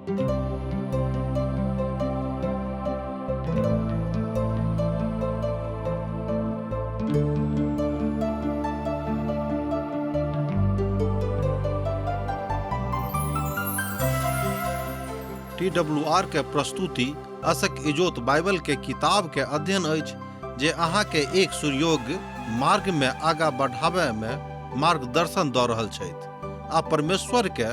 T W R के प्रस्तुति असक इजोत बाइबल के किताब के अध्ययन अछि जे अहाँ के एक सुयोग्य मार्ग में आगा बढ़ावे में मार्गदर्शन दऽ रहल छथि आ परमेश्वर के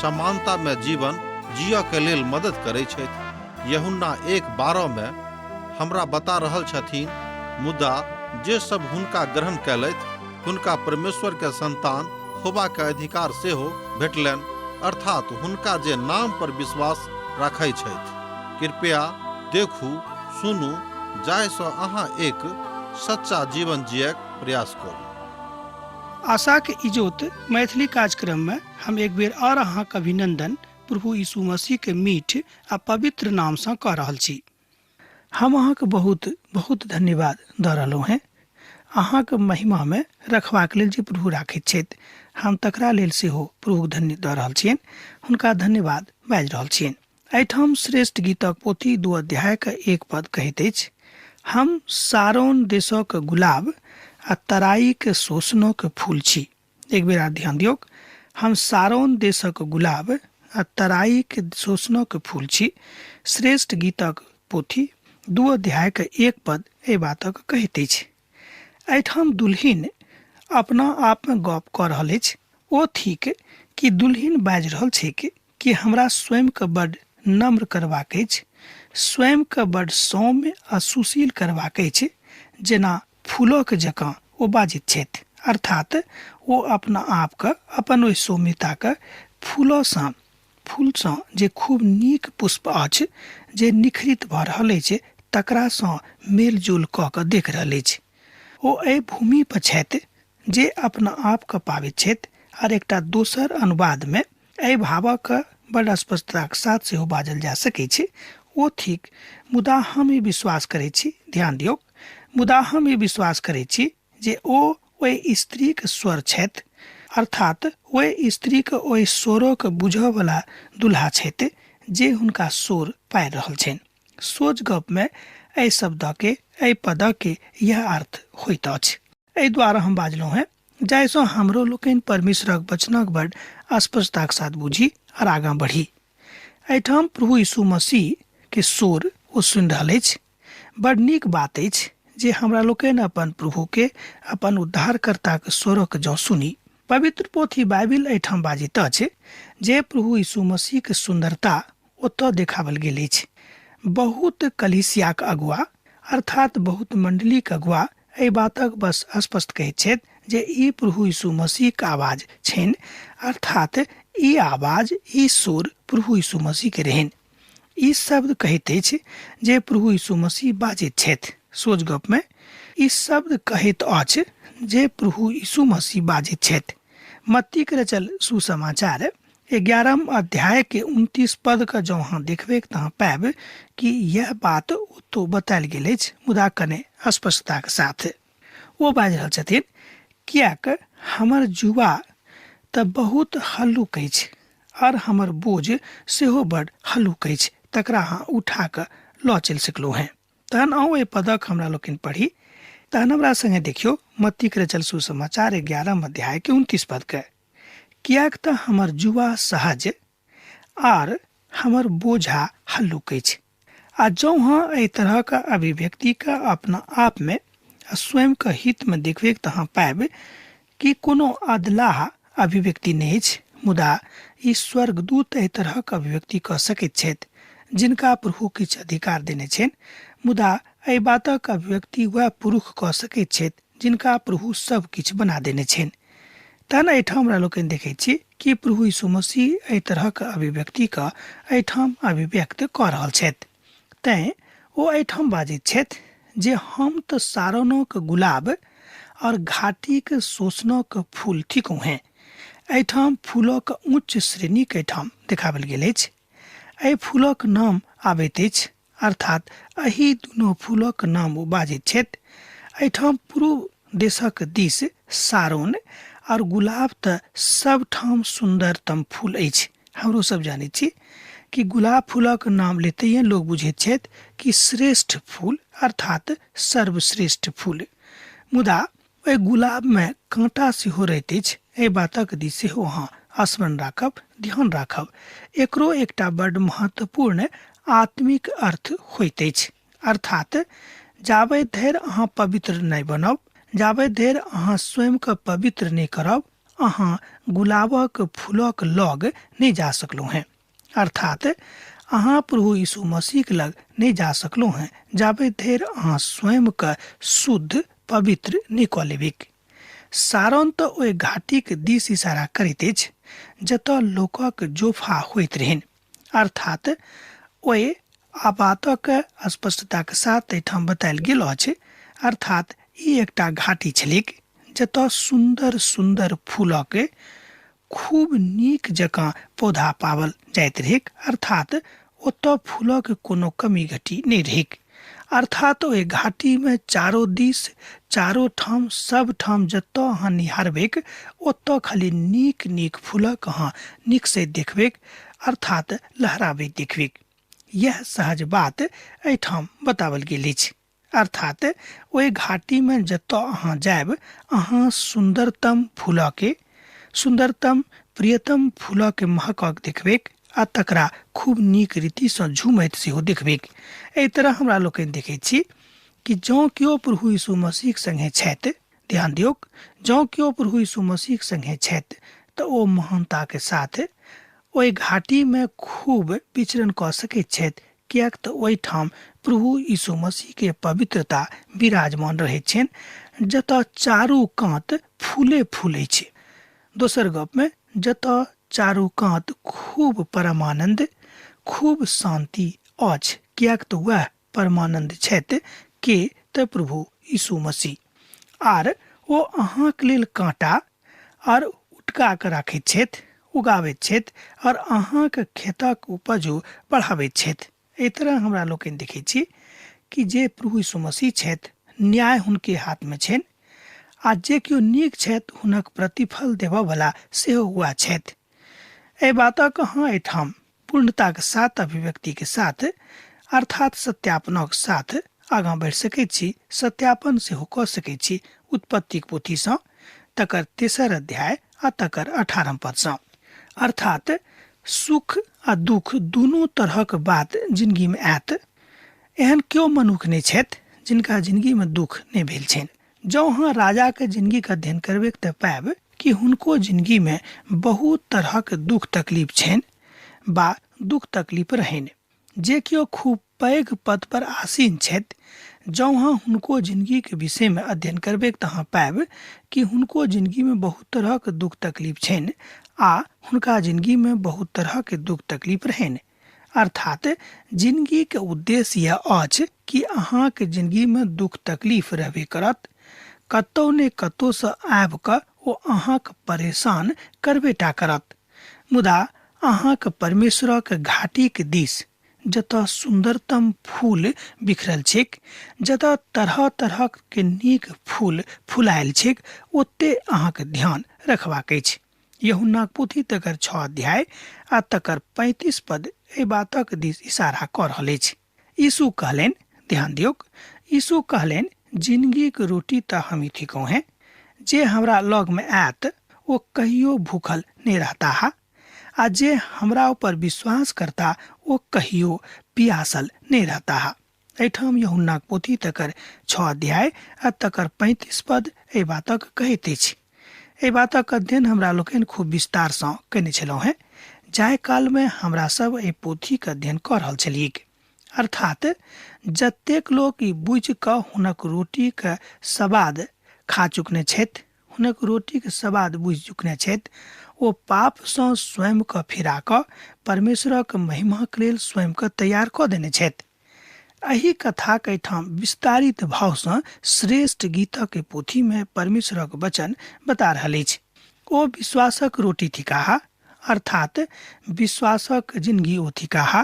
समानता में जीवन जियऽ के लेल मदद करै छथि। यूहन्ना 1:12 में हमरा बता रहल छथिन, मुदा जे सब हुनका ग्रहण कयलथि हुनका परमेश्वर के संतान होबा के अधिकार सेहो भेटलनि, अर्थात हुनका जे नाम पर विश्वास राखै छथि। कृपया देखू, सुनू, जाहि सँ अहाँ एक सच्चा जीवन जियक प्रयास करू। आशाक इजोत मैथिली कार्यक्रम में हम एक बेर और अहाँक अभिनंदन प्रभु यीशु मसीह के मीठ आ पवित्र नाम सँ कऽ रहल छी। हम अहाँके बहुत बहुत धन्यवाद दऽ रहलहुँ हेँ। अहाँके महिमामे रखबाक लेल जे प्रभु राखैत छथि, हम तकरा लेल सेहो प्रभुक धन्य दऽ रहल छियनि, हुनका धन्यवाद बाजि रहल छियनि। एहिठाम श्रेष्ठ गीतक पोथी 2 अध्यायके 1 पद कहैत अछि, हम सारोन देशक गुलाब आ तराईके शोषणक फूल छी। एक बेर आर ध्यान दियौक, हम सारोन देशक गुलाब आ तराईक शोषणक फूल छी। श्रेष्ठ गीतक पोथी 2 अध्यायके 1 पद एहि बातक कहैत अछि। एहिठाम दुल्हिन अपना आपमे गप कऽ रहल अछि। ओ थिक कि दुल्हिन बाजि रहल छैक कि हमरा स्वयंके बड नम्र करबाक अछि, स्वयंके बड सौम्य आ सुशील करबाक अछि, जेना फूलक जकाँ ओ बाजैत छथि। अर्थात ओ अपना आपके अपन ओहि सौम्यताके फूलसँ जे खूब नीक पुष्प अछि, जे निखरित भऽ रहल अछि, तकरासँ मेलजोल कऽ कऽ देख रहल अछि। ओ एहि भूमि पर छथि जे अपना आपके पाबैत छथि। आर एकटा दोसर अनुवादमे एहि भावक बड स्पष्टताक साथ सेहो बाजल जा सकै छै, ओ थिक, मुदा हम ई विश्वास करै छी, ध्यान दियौक, मुदा हम ई विश्वास करै छी जे ओ ओहि स्त्रीक स्वर छथि, अर्थात ओहि स्त्रीक ओहि स्वरक बुझऽवला दुल्हा छथि जे हुनका स्वर पारि रहल छनि। सोझ गपमे एहि शब्दके, एहि पदके यह अर्थ होइत अछि। एहि द्वारा हम बाजलहुँ हेँ जाहिसँ हमरो लोकनि परमेश्वरक वचनक बड स्पष्टताक साथ बुझी और आगाँ बढ़ी। एहिठाम प्रभु यीशु मसीह के स्वर ओ सुनि रहल अछि। बड नीक बात अछि जे हमरा लोकनि अपन प्रभु के, अपन उद्धारकर्ताक स्वरक जँ सुनी। पवित्र पोथी बाइबिल एहिठाम बाजैत अछि जे प्रभु यीशु मसीह के सुंदरता ओतऽ देखावल गेल अछि। बहुत कलीसियाक अगुआ अर्थात बहुत मंडलीक अगुआ एहि बातक बस स्पष्ट कहैत छथि जे ई प्रभु यीशु मसीहक आवाज छनि, अर्थात ई आवाज, ई सुर प्रभु यीशु मसीह के रहनि। ई शब्द कहैत अछि जे प्रभु यीशु मसीह बाजैत छथि। सोझ गप में ई शब्द कहैत अछि जे प्रभु यीशु मसीह बाजैत छथि। मत्तीक रचल सुसमाचार 11 अध्याय के 29 पद के जँ अहाँ देखबै तऽ अहाँ पायब कि यह बात ओतौ बतायल गेल अछि, मुदा कने स्पष्टताक साथ। ओ बाजि रहल छथिन, किएक हमर जुआ तऽ बहुत हल्लुक अछि और हमर बोझ सेहो बड हल्लुक अछि, तकरा अहाँ उठा कऽ लऽ चलि सकलहुँ हेँ। तहन अहूँ एहि पदक हमरा लोकनि पढ़ी। तहन हमरा संगे देखियौ मत्तीक रचल सुसमाचार 11 अध्याय के 29 पद के, किएक तऽ हमर जुआ सहज आर हमर बोझा हल्लुक अछि। आ जँ अहाँ एहि तरहक अभिव्यक्तिके अपना आपमे आ स्वयंके हितमे देखबै तऽ अहाँ पायब कि कोनो अधलाह अभिव्यक्ति नहि अछि, मुदा ई स्वर्गदूत एहि तरहक अभिव्यक्ति कऽ सकैत छथि जिनका प्रभु किछु अधिकार देने छनि, मुदा एहि बातक अभिव्यक्ति वएह पुरुष कऽ सकैत छथि जिनका प्रभु सब किछु बना देने छनि। तहन एहिठाम हमरा लोकनि देखैत छी कि प्रभु यीशु मसीह एहि तरहक अभिव्यक्तिके एहिठाम अभिव्यक्त कऽ रहल छथि। तैँ ओ एहिठाम बाजैत छथि जे हम तऽ सारोनक गुलाब और घाटीक शोषणक फूल थिकहुँ हेँ। एहिठाम फूलक उच्च श्रेणीक एहिठाम देखाओल गेल अछि। एहि फूलक नाम आबैत अछि, अर्थात एहि दुनू फूलक नाम ओ बाजैत छथि। एहिठाम पूर्व देशक दिस सारोन और गुलाब तऽ सबठाम सुन्दरतम फूल अछि, हमरो सब जानैत छी कि गुलाब फूलक नाम लेते लोग बुझैत छथि कि श्रेष्ठ फूल अर्थात सर्वश्रेष्ठ फूल। मुदा ओहि गुलाब में कांटा सेहो रहैत अछि। एहि बातक दिस सेहो अहाँ स्मरण राखब, ध्यान राखब। एकरो एकटा बड महत्वपूर्ण आत्मिक अर्थ होइत अछि। अर्थात जाबे धरि अहाँ पवित्र नहि बनब, जाबे धरि अहाँ स्वयं के पवित्र नहि करब, अहाँ गुलाबक फूलक लग नहि जा सकलहुँ हैं। अर्थात अहाँ प्रभु यीशु मसीह के लग नहि जा सकलहुँ हैं जाबे धरि अहाँ स्वयं के शुद्ध पवित्र नहि कऽ लेबिक। सारण तऽ ओहि घाटीक दिस इशारा करैत अछि जतऽ लोकक जोफा होइत रहनि। अर्थात ओहि आपातक स्पष्टताक साथ एहिठाम बतायल गेल अछि। अर्थात ई एकटा घाटी छलैक जतऽ सुन्दर सुन्दर फूलक खूब नीक जकाँ पौधा पावल जाइत रहैक। अर्थात ओतऽ फूलक कोनो कमी घटी नहि रहैक। अर्थात ओहि घाटीमे चारो दिस, चारो ठाम, सब ठाम जतऽ अहाँ निहारबैक ओतऽ खाली नीक नीक फूलक अहाँ नीकसँ देखबैक, अर्थात लहराबैत देखबैक। यह सहज बात एहिठाम बतावल गेल अछि। अर्थात ओहि घाटीमे जतऽ अहाँ जायब, अहाँ सुन्दरतम फूलके, सुन्दरतम प्रियतम फूलके महकक देखबैक आ तकरा खूब नीक रीतिसँ झूमैत सेहो देखबैक। एहि तरह हमरा लोकनि देखैत छी कि जँ केओ प्रभु यीशु मसीहक संगे छथि, ध्यान दियौक, जँ केओ प्रभु यीशु मसीहक संगे छथि तऽ ओ महानताके साथ ओहि घाटीमे खूब विचरण कऽ सकैत छथि, किएक तऽ ओहिठाम प्रभु यीशु मसीहके पवित्रता विराजमान रहैत छनि, जतऽ चारू कात फूले फूल अछि। दोसर गपमे जतऽ चारू कात खूब परमानंद, खूब शांति अछि, किएक तऽ वएह परमानंद छथि के तऽ प्रभु यीशु मसीह। आर ओ अहाँके लेल काँटा आर उटका कऽ राखैत छथि, उगाबैत छथि और अहाँके खेतक उपज बढ़ाबैत छथि। एहि तरह हमरा लोकनि देखैत छी कि जे प्रभु यीशु मसीह छथि, न्याय हुनके हाथमे छनि आ जे केओ नीक छथि हुनक प्रतिफल देबऽवला सेहो वएह छथि। एहि बातक अहाँ एहिठाम पूर्णताक साथ, अभिव्यक्तिके साथ, अर्थात सत्यापनक साथ आगाँ बढ़ि सकैत छी, सत्यापन सेहो कऽ सकैत छी उत्पत्तिक पोथीसँ, तकर तेसर अध्याय आ तकर 18 पदसँ। अर्थात सुख आ दुख दुनू तरहक बात जिंदगीमे आयत। एहन केओ मनुख नहि छथि जिनका जिंदगीमे दुख नहि भेल छनि। जँ अहाँ राजाके जिंदगीके अध्ययन करबै तऽ पायब कि हुनको जिंदगीमे बहुत तरहक दुख तकलीफ छनि बा दुख तकलीफ रहनि। जे केओ खूब पैघ पद पर आसीन छथि, जँ अहाँ हुनको जिंदगीके विषयमे अध्ययन करबै तऽ अहाँ पायब कि हुनको जिंदगीमे बहुत तरहक दुख तकलीफ छनि आ हुनका जिंदगीमे बहुत तरहक दुख तकलीफ रहनि। अर्थात जिंदगीके उद्देश्य यह अछि कि अहाँके जिंदगीमे दुख तकलीफ रहबे करत, कतौ ने कतौसँ आबि कऽ ओ अहाँके परेशान करबे टा करत। मुदा अहाँके परमेश्वरक घाटीके दिस जतऽ सुन्दरतम फूल बिखरल छैक, जतऽ तरह तरहक के नीक फूल फुलायल छैक, ओते अहाँके ध्यान रखबाक अछि। यूहन्नाक पोथी तकर 6 अध्याय आ तकर 35 पद एहि बातक दिस इशारा कऽ रहल अछि। यीशु कहलनि, ध्यान दियौक, यीशु कहलनि, जिंदगीक रोटी तऽ हमही थिकहुँ हैं, जे हमरा लगमे आयत ओ कहियो भूखल नहि रहता आ जे हमरा ऊपर विश्वास करता ओ कहियो पियासल नहि रहता। एहिठाम यूहन्नाक पोथी तकर 6 अध्याय आ तकर 35 पद एहि बातक कहैत अछि। एहि बातक अध्ययन हमरा लोकनि खूब विस्तारसँ कयने छलहुँ हेँ जाहि कालमे हमरा सब एहि पोथीक अध्ययन कऽ रहल छलियैक। अर्थात जतेक लोक ई बुझि कऽ हुनक रोटीक सवाद खा चुकने छथि, हुनक रोटीक सवाद बुझि चुकने छथि, ओ पापसँ स्वयंके फिरा कऽ परमेश्वरक महिमाक लेल स्वयंके तैयार कऽ देने छथि। एहि कथाक एहिठाम विस्तारित भावसँ श्रेष्ठ गीतक पोथीमे परमेश्वरक वचन बता रहल अछि। ओ विश्वासक रोटी थिकाह, अर्थात विश्वासक जिंदगी ओ थिकाह।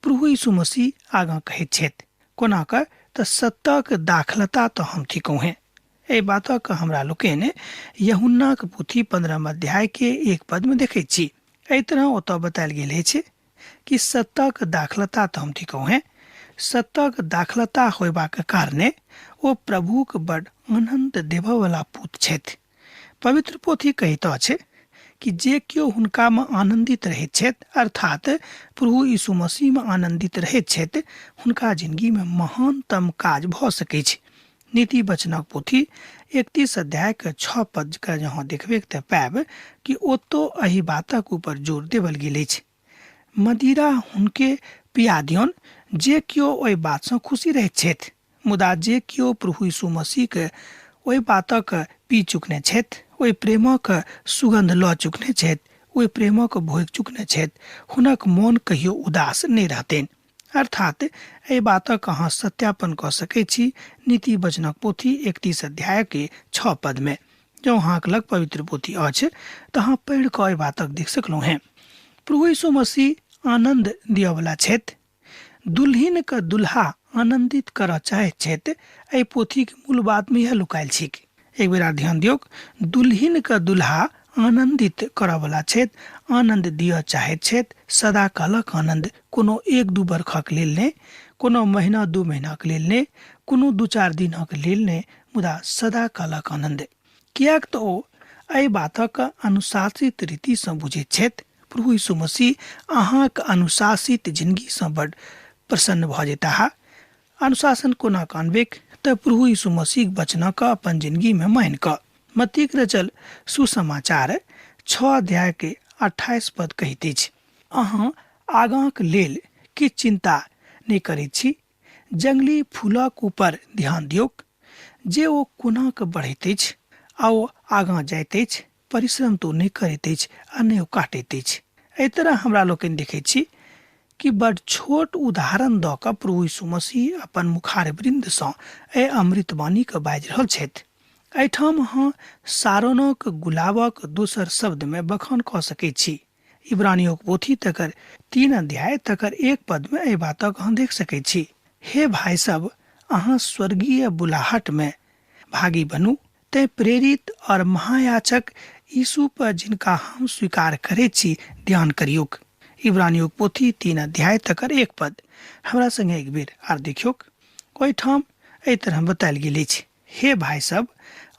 प्रभु यीशु मसीह आगाँ कहैत छथि, कोना कऽ तऽ सत्यक दाखलता तऽ हम थिकहुँ हेँ। एहि बातक हमरा लोकनि यूहन्नाक पोथी 15 अध्याय के 1 पद में देखैत छी। एहि तरह ओतऽ बतायल गेल अछि, कि सत्यक दाखलता तऽ हम थिकहुँ हेँ। सत्यक दाखलता होयबाक कारणे ओ प्रभुक बड आनन्द देबयवला पूत छथि। पवित्र पोथी कहैत अछि कि जे केओ हुनकामे आनन्दित रहैत छथि, अर्थात प्रभु यीशु मसीहमे आनन्दित रहैत छथि, हुनका जिनगीमे महानतम काज भऽ सकैत छै। नीति वचनक पोथी 31 अध्यायके 6 पदके जहाँ देखबै तऽ पायब कि ओतौ एहि बातक ऊपर जोर देवल गेल अछि। मदिरा हुनके पिया दियौन जे केओ ओहि बातसँ खुशी रहैत छथि, मुदा जे केओ प्रभु यीशु मसीहके ओहि बातक पी चुकने छथि, ओहि प्रेमक सुगंध लऽ चुकने छथि, ओहि प्रेमक भोगि चुकने छथि, हुनक मोन कहियो उदास नहि रहतनि। अर्थात एहि बातक अहाँ सत्यापन कऽ सकैत छी नीति वचनक पोथी 31 अध्यायके 6 पदमे। जँ अहाँक लग पवित्र पोथी अछि तऽ अहाँ पढ़ि कऽ एहि बातक देख सकलहुँ हेँ। प्रभु यीशु मसीह आनन्द दिअवला छथि। दुल्हिनके दुल्हा आनन्दित करऽ चाहैत छथि। एहि पोथीके मूल बातमे इएह लुकायल छैक। एक बेर आर ध्यान दियौक, दुल्हिनके दुल्हा आनन्दित करऽवला छथि, आनन्द दिअ चाहैत छथि, सदाकालक आनन्द, कोनो एक दू बरखक लेल नहि, कोनो महीना दू महीनाक लेल नहि, कोनो दू चारि दिनक लेल नहि, मुदा सदाकालक आनन्द। किएक तऽ ओ एहि बातक अनुशासित रीतिसँ बुझैत छथि। प्रभु यीशु मसीह अहाँक अनुशासित जिनगीसँ बड प्रसन्न भऽ जेताह। अनुशासन कोना कानबेक तऽ प्रभु यीशु मसीह वचनक अपन जिनगीमे मानि कऽ। मत्तीक रचल सुसमाचार 6 अध्याय के 28 पद कहैत अछि, अहाँ आगाँक लेल किछु चिन्ता नहि करैत छी। जंगली फूलक ऊपर ध्यान दियौक जे ओ कोना कऽ बढ़ैत अछि आ ओ आगाँ जाइत अछि, परिश्रम तऽ ओ नहि करैत अछि आ नहि ओ काटैत अछि। एहि तरह हमरा लोकनि देखैत छी कि बड छोट उदाहरण दऽ कऽ प्रभु यीशु मसीह अपन मुखारवृन्दसँ एहि अमृतवाणीके बाजि रहल छथि। एहिठाम अहाँ सारोनक गुलाबक दोसर शब्दमे बखान कऽ सकैत छी। इब्रानियोक पोथी तकर 3 अध्याय तकर 1 पदमे एहि बातक अहाँ देख सकैत छी। हे भाय सब, अहाँ स्वर्गीय बुलाहटमे भागी बनू, तें प्रेरित और महायाचक यीशु पर जिनका हम स्वीकार करैत छी ध्यान करियौक। इब्रानियोक पोथी 3 अध्याय तकर 1 पद हमरा संगे एक बेर आर देखियौक। ओहिठाम एहि तरह बतायल गेल अछि, हे भाय सब,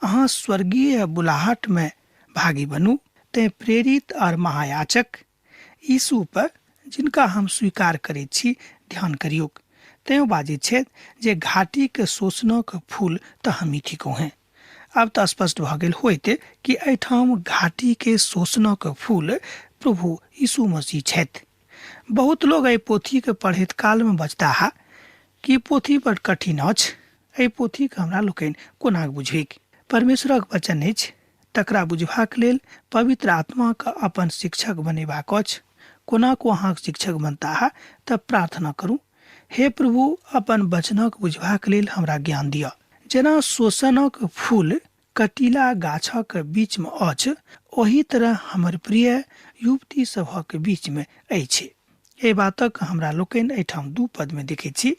अहाँ स्वर्गीय बुलाहट में भागी बनू, तें प्रेरित और महायाचक यीशु पर जिनका हम स्वीकार करैत छी ध्यान करियौक। तैं ओ बाजैत छथि जे घाटीके शोषणक फूल तऽ हमही थिकहुँ हेँ। आब तऽ स्पष्ट भऽ गेल होइत कि एहिठाम घाटीके शोषणक फूल प्रभु यीशु मसीह छथि। बहुत लोग एहि पोथीके पढ़ैत कालमे बजताह कि पोथी बड कठिन अछि, एहि पोथीके हमरा लोकनि कोना बुझबैक। परमेश्वरक वचन अछि, तकरा बुझबाक लेल पवित्र आत्माके अपन शिक्षक बनेबाक अछि। कोना को अहाँके शिक्षक बनताह तऽ प्रार्थना करू, हे प्रभु, अपन वचनक बुझबाक लेल हमरा ज्ञान दिअ। जेना शोषणक फूल कटीला गाछक बीचमे अछि, ओही तरह हमर प्रिय युवती सभक बीचमे अछि। एहि बातक हमरा लोकनि एहिठाम 2 पदमे देखैत छी।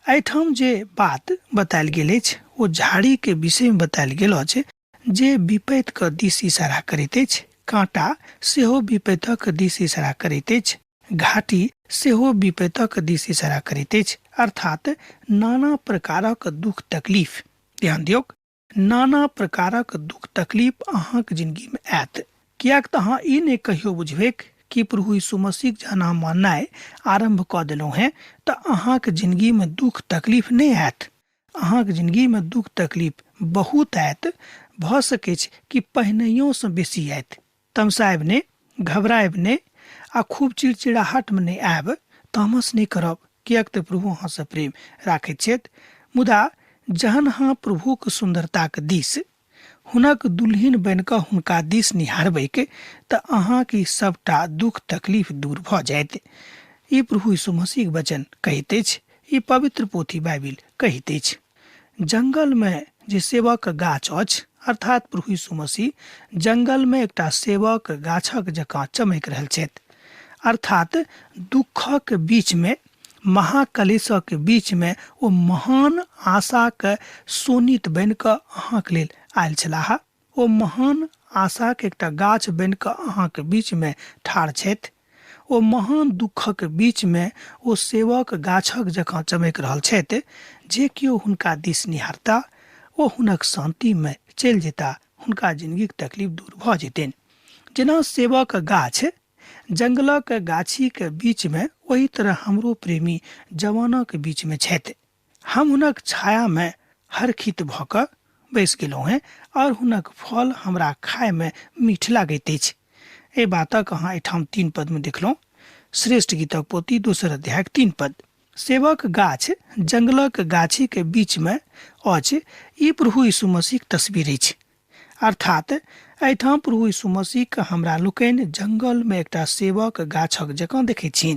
एहिठाम जे बात बतायल गेल अछि ओ झाड़ीके विषयमे बतायल गेल अछि जे विपैतक दिस इशारा करैत अछि। काँटा सेहो विपैतक दिस इशारा करैत अछि, घाटी सेहो विपैतक दिस इशारा करैत अछि, अर्थात नाना प्रकारक दुख तकलीफ। ध्यान दियौक, नाना प्रकारक दुख तकलीफ अहाँक जिनगीमे आयत, किएक तऽ अहाँ ई नहि कहियो बुझबैक कि प्रभु यीशु मसीह जहन अहाँ माननाइ आरम्भ कऽ देलहुँ हेँ तऽ अहाँक जिनगीमे दुख तकलीफ नहि आयत। अहाँक जिनगीमे दुख तकलीफ बहुत आयत, भऽ सकैछ कि पहिनहियोसँ बेसी आयत। तमसायब नहि, घबरायब नहि आ खूब चिड़चिड़ाहटमे नहि आयब, तामस नहि करब, किएक तऽ प्रभु अहाँसँ प्रेम राखैत छथि। मुदा जहन अहाँ प्रभुक सुन्दरताक दिस हुनक दुल्हिन बनि कऽ हुनका दिस निहारबैक तऽ अहाँक ई सभटा दुख तकलीफ दूर भऽ जायत। ई प्रभु यीशु मसीहक वचन कहैत अछि, ई पवित्र पोथी बाइबिल कहैत अछि। जंगलमे जे सेबक गाछ अछि, अर्थात प्रभु यीशु मसीह जंगलमे एकटा सेबक गाछक जकाँ चमकि रहल छथि, अर्थात दुःखक बीचमे, महाकलेशक बीचमे ओ महान आशाक शोणित बनि कऽ अहाँक लेल आयल छलाह। ओ महान आशाक एकटा गाछ बनि कऽ अहाँक बीचमे ठाढ़ छथि। ओ महान दुःखक बीच मे ओ सेवक गाछक जकाँ चमकि रहल छथि। जे केओ हुनका दिस निहारता ओ हुनक शान्ति मे चलि जेता, हुनका जिनगीक तकलीफ दूर भऽ जेतनि। जेना सेवक गाछ जंगलक गाछीक बीच मे, ओही तरह हमरो प्रेमी जवानक बीच मे छथि। हम हुनक छाया मे हरखित भऽ कऽ बैस गेलहुँ हेँ और हुनक फल हमरा खाय मे मीठ लागैत अछि। एहि बातक अहाँ एहिठाम 3 पद मे देखलहुँ। श्रेष्ठ गीतक पोथी दोसर अध्यायक 3 पद। सेवक गाछ जंगलक गाछी के बीच मे अछि। ई प्रभु यीशु मसीहक तस्वीर अछि। अर्थात एहिठाम प्रभु यीशु मसीहके हमरा लोकनि जंगलमे एकटा सेवक गाछक जकाँ देखैत छी।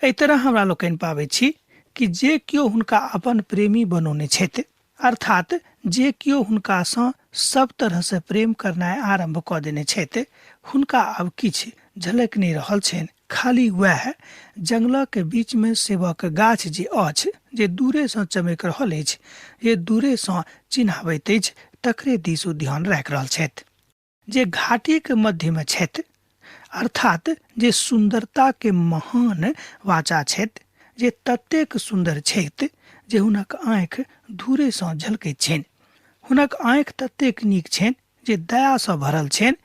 एहि तरह हमरा लोकनि पाबैत छी कि जे केओ हुनका अपन प्रेमी बनौने छथि, अर्थात जे केओ हुनकासँ सब तरहसँ प्रेम करनाइ आरम्भ कऽ देने छथि, हुनका आब किछु झलकि नहि रहल छनि। खाली वएह जंगलक बीचमे सेवक गाछ जे अछि, जे दूरेसँ चमकि रहल अछि, जे दूरेसँ चिन्हाबैत अछि, तकरे दिस ओ ध्यान राखि रहल छथि। जे घाटीक मध्यमे छथि, अर्थात जे सुन्दरताके महान वाचा छथि, जे ततेक सुन्दर छथि जे हुनक आँखि दूरेसँ झलकैत छनि। हुनक आँखि ततेक नीक छनि जे दयासँ भरल छनि,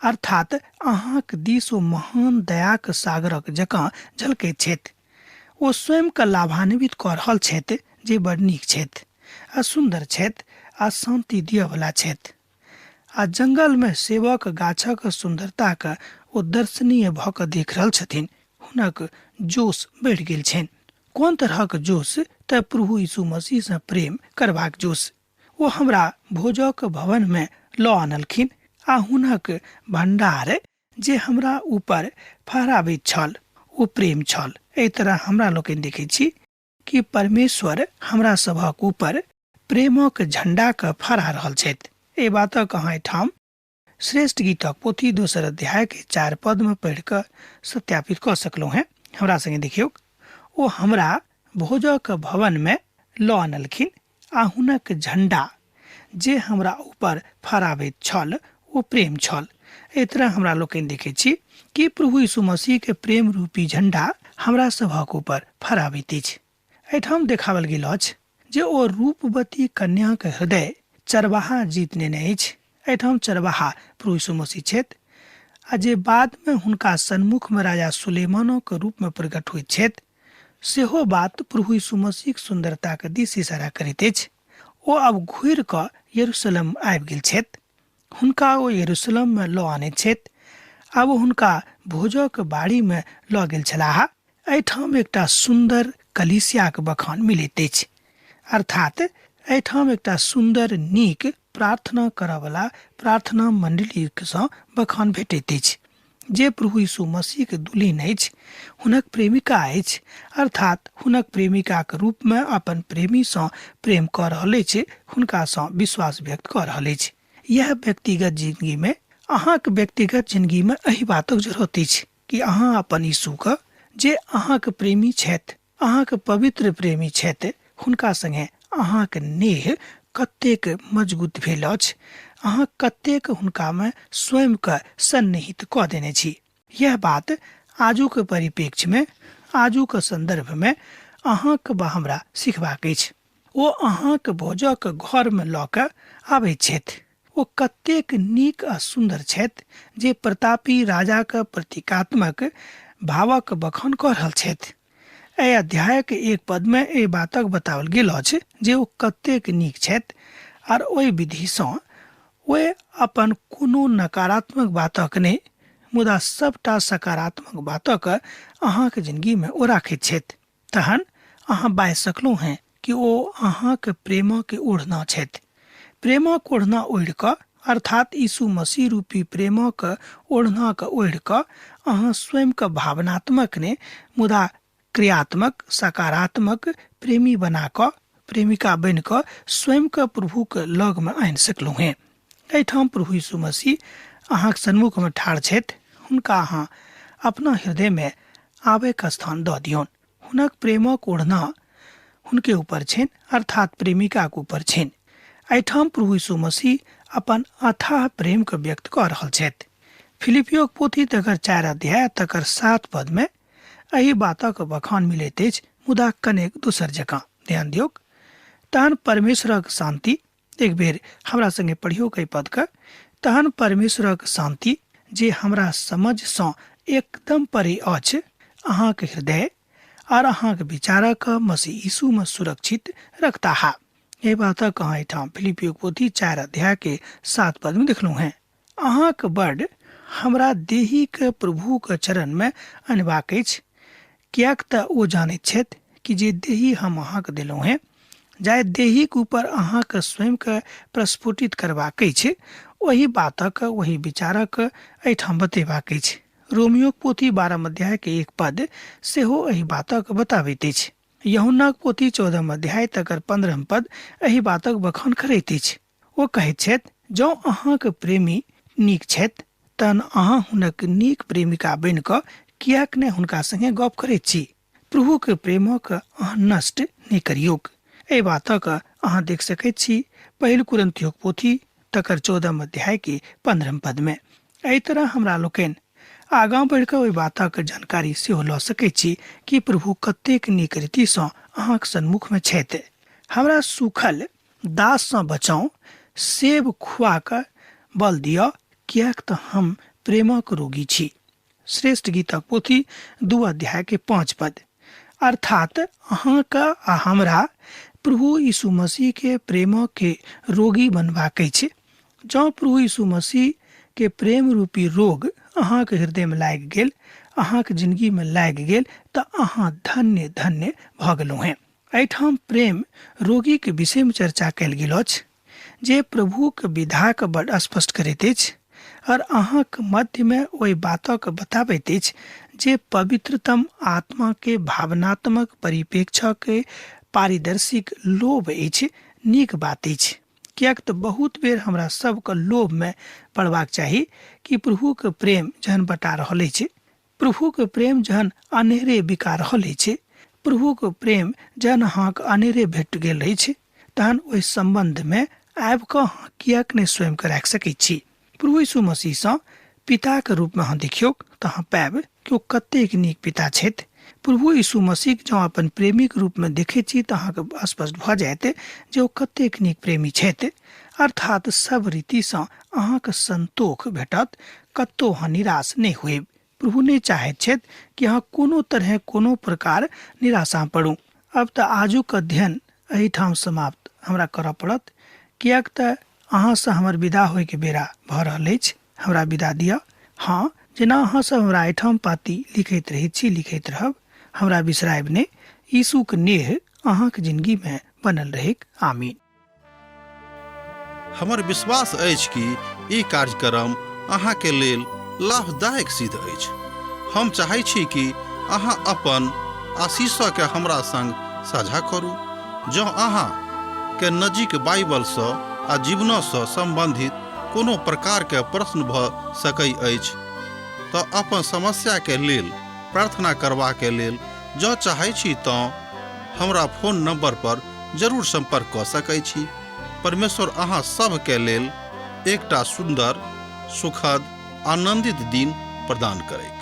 अर्थात अहाँक दिस ओ महान दयाक सागरक जकाँ झलकैत छथि। ओ स्वयंके लाभान्वित कऽ रहल छथि जे बड़ नीक छथि आ सुन्दर छथि आ शान्ति दिअवला छथि। आ जंगलमे सेवक गाछक सुन्दरताके ओ दर्शनीय भऽ कऽ देख रहल छथिन। हुनक जोश बढ़ि गेल छनि। कोन तरहक जोश? तऽ प्रभु यीशु मसीहसँ प्रेम करबाक जोश। ओ हमरा भोजक भवनमे लऽ आनलखिन आ हुनक भण्डार जे हमरा ऊपर फहराबैत छल ओ प्रेम छल। एहि तरह हमरा लोकनि देखैत छी कि परमेश्वर हमरा सभक ऊपर प्रेमक झण्डाके फहरा रहल छथि। एहि बातक अहाँ एहिठाम श्रेष्ठ गीतक पोथी दोसर अध्याय के 4 पद में पढ़ि कऽ सत्यापित कऽ सकलहुँ हेँ। हमरा संगे देखियौ, ओ हमरा भोजक भवन में लऽ अनलखिन आ हुनक झण्डा जे हमरा ऊपर फहराबैत छल ओ प्रेम छल। एहि तरह हमरा लोकनि देखै छी कि प्रभु यीशु मसीह के प्रेम रूपी झण्डा हमरा सभक ऊपर फहराबैत अछि। एहिठाम देखाओल गेल अछि जे ओ रूपवती कन्याक हृदय चरवाहा जीत नेने अछि। एहिठाम चरवाहा प्रभु यीशु मसीह छथि आ जे बादमे हुनका सन्मुखमे राजा सुलेमानक रूपमे प्रकट होइत छथि, सेहो बात प्रभु यीशु मसीहक सुन्दरताक दिस इशारा करैत अछि। ओ आब घुरि कऽ यरूशलेम आबि गेल छथि। हुनका ओ यरूशलेममे लऽ आनैत छथि। आब ओ हुनका भोजक बाड़ीमे लऽ गेल छलाह। एहिठाम एकटा सुन्दर कलीसियाक बखान मिलैत अछि, अर्थात एहिठाम एकटा सुन्दर नीक प्रार्थना करऽवला प्रार्थना मण्डलीसँ बखान भेटैत अछि, जे प्रभु यीशु मसीहके दुल्हिन अछि, हुनक प्रेमिका अछि, अर्थात हुनक प्रेमिकाक रूपमे अपन प्रेमीसँ प्रेम कऽ रहल अछि, हुनकासँ विश्वास व्यक्त कऽ रहल अछि। यह व्यक्तिगत जिंदगीमे, अहाँक व्यक्तिगत जिंदगीमे एहि बातक जरूरत अछि कि अहाँ अपन यीशुके, जे अहाँक प्रेमी छथि, अहाँक पवित्र प्रेमी छथि, हुनका संगे अहाँक नेह कतेक मजगूत भेल अछि, अहाँ कतेक हुनकामे स्वयंके सन्निहित कऽ देने छी। यह बात आजुक परिप्रेक्ष्यमे, आजुक सन्दर्भमे अहाँक वा हमरा सिखबाक अछि। ओ अहाँक भोजक घरमे लऽ कऽ आबैत छथि। ओ कतेक नीक आ सुन्दर छथि जे प्रतापी राजाक प्रतीकात्मक भावक बखान कऽ रहल छथि। एहि अध्यायक एक पदमे एहि बातक बताओल गेल अछि जे ओ कतेक नीक छथि आर ओहि विधिसँ ओ अपन कोनो नकारात्मक बातक नहि, मुदा सबटा सकारात्मक बातक अहाँक जिंदगीमे ओ राखैत छथि। तहन अहाँ बाजि सकलहुँ हेँ कि ओ अहाँक प्रेमक ओढ़ना छथि। प्रेमक ओढ़ना ओढ़ि कऽ, अर्थात यीशु मसीह रूपी प्रेमक ओढ़नाक ओढ़ि कऽ अहाँ स्वयंके भावनात्मक नहि, मुदा क्रियात्मक सकारात्मक प्रेमी बना कऽ, प्रेमिका बनि कऽ स्वयंके प्रभुक लगमे आनि सकलहुँ हेँ। एहिठाम प्रभु यीशु मसीह अहाँक सन्मुखमे ठाढ़ छथि। हुनका अहाँ अपना हृदयमे आबैके स्थान दऽ दियौन। हुनक प्रेमक ओढ़ना हुनके ऊपर छनि, अर्थात प्रेमिकाक ऊपर छनि। एहिठाम प्रभु यीशु मसीह अपन अथाह प्रेमके व्यक्त कऽ रहल छथि। फिलिपियोक पोथी तकर 4 अध्याय तकर 7 पदमे एहि बातक बखान मिलैत अछि, मुदा कनेक दोसर जकाँ। ध्यान दियौक। तहन परमेश्वरक शान्ति, एक बेर हमरा संगे पढ़ियौ एहि पदके, तहन परमेश्वरक शान्ति जे हमरा समझ सँ एकदम परे अछि, अहाँक हृदय आर अहाँक विचारक मसीह यीशु में सुरक्षित रखता है। एहि बातक अहाँ एहिठाम फिलिपियो पोथी 4 अध्याय के 7 पद में देखलहुँ हैं। अहाँक बड हमरा देहीक प्रभुक चरण में अनबाक अछि, किएक तऽ ओ जानैत छथि कि जे देही हम अहाँके देलहुँ हेँ, जाहि देहीक ऊपर अहाँके स्वयंके प्रस्फुटित करबाक अछि, ओहि बातक ओहि विचारक एहिठाम बतेबाक अछि। रोमियोक पोथी 12 अध्याय के 1 पद सेहो एहि बातक बताबैत अछि। यूहन्नाक पोथी 14 अध्याय तकर 15 पद एहि बातक बखान करैत अछि। ओ कहैत छथि, जँ अहाँक प्रेमी नीक छथि तहन अहाँ हुनक नीक प्रेमिका बनि कऽ किएक नहि हुनका संगे गप करैत छी? प्रभुक प्रेमक अहाँ नष्ट नहि करियौक। एहि बातक अहाँ देख सकैत छी पहिल कुरिन्थियोक पोथी तकर 14 अध्याय के 15 पद में। एहि तरह हमरा लोकनि आगाँ बढ़ि कऽ ओहि बातक जानकारी सेहो लऽ सकैत छी कि प्रभु कतेक नीक रीतिसँ अहाँक सन्मुखमे छथि। हमरा सूखल दाससँ बचाउ, सेब खुआ कऽ बल दिअ, किएक तऽ हम प्रेमक रोगी छी। श्रेष्ठ गीतक पोथी 2 अध्याय के 5 पद। अर्थात अहाँके आ हमरा प्रभु यीशु मसीह के प्रेम के रोगी बनबाक अछि। जँ प्रभु यीशु मसीह के प्रेम रूपी रोग अहाँके हृदय में लागि गेल, अहाँके जिंदगी में लागि गेल, तऽ अहाँ धन्य धन्य भऽ गेलहुँ हेँ। एहिठाम प्रेम रोगीके विषयमे चर्चा कयल गेल अछि, जे प्रभुक विधाके बड स्पष्ट करैत अछि और अहाँक मध्यमे ओहि बातक बताबैत अछि जे पवित्रतम आत्मा के भावनात्मक परिप्रेक्ष्य के पारदर्शिक लोभ अछि, नीक बात अछि। किएक तऽ बहुत बेर हमरा सबके लोभमे पड़बाक चाही कि प्रभुके प्रेम जहन बटा रहल अछि, प्रभुके प्रेम जहन अनेरे बिका रहल अछि, प्रभुके प्रेम जहन अहाँके अनेरे भेट गेल अछि, तहन ओहि सम्बन्धमे आबि कऽ अहाँ किएक नहि स्वयंके राखि सकै छी? प्रभु यीशु मसीहसँ पिताके रूपमे अहाँ देखियौक तऽ अहाँ पायब कि ओ कतेक नीक पिता छथि। प्रभु यीशु मसीहके जँ अपन प्रेमीक रूपमे देखै छी तऽ अहाँके स्पष्ट भऽ जायत जे ओ कतेक नीक प्रेमी छथि। अर्थात सब रीतिसँ अहाँके संतोख भेटत, कतौ अहाँ निराश नहि होयब। प्रभु नहि चाहैत छथि कि अहाँ कोनो तरहे कोनो प्रकार निराशा पड़ू। अब तऽ आजुक अध्ययन एहिठाम समाप्त हमरा करऽ पड़त, किएक तऽ अहाँसँ हमर विदा होइके बेरा भऽ रहल अछि। हमरा विदा दिअ। हाँ, जेना अहाँ सब हमरा एहिठाम पाती लिखैत रहैत छी, लिखैत रहब, हमरा बिसरायब नहि। यीशुक नेह अहाँक जिंदगीमे बनल रहैक। आमीन। हमर विश्वास अछि कि ई कार्यक्रम अहाँके लेल लाभदायक सिद्ध अछि। हम चाहै छी कि अहाँ अपन आशीषके हमरा संग साझा करू। जँ अहाँ के नजीक बाइबलसँ आ जीवनसँ सम्बन्धित कोनो प्रकारके प्रश्न भऽ सकै अछि तऽ अपन समस्याके लेल प्रार्थना करबाके लेल जँ चाहै छी तँ हमरा फोन नंबर पर जरूर संपर्क कऽ सकै छी। परमेश्वर अहाँ सभके लेल एकटा सुन्दर, सुखद, आनंदित दिन प्रदान करैत।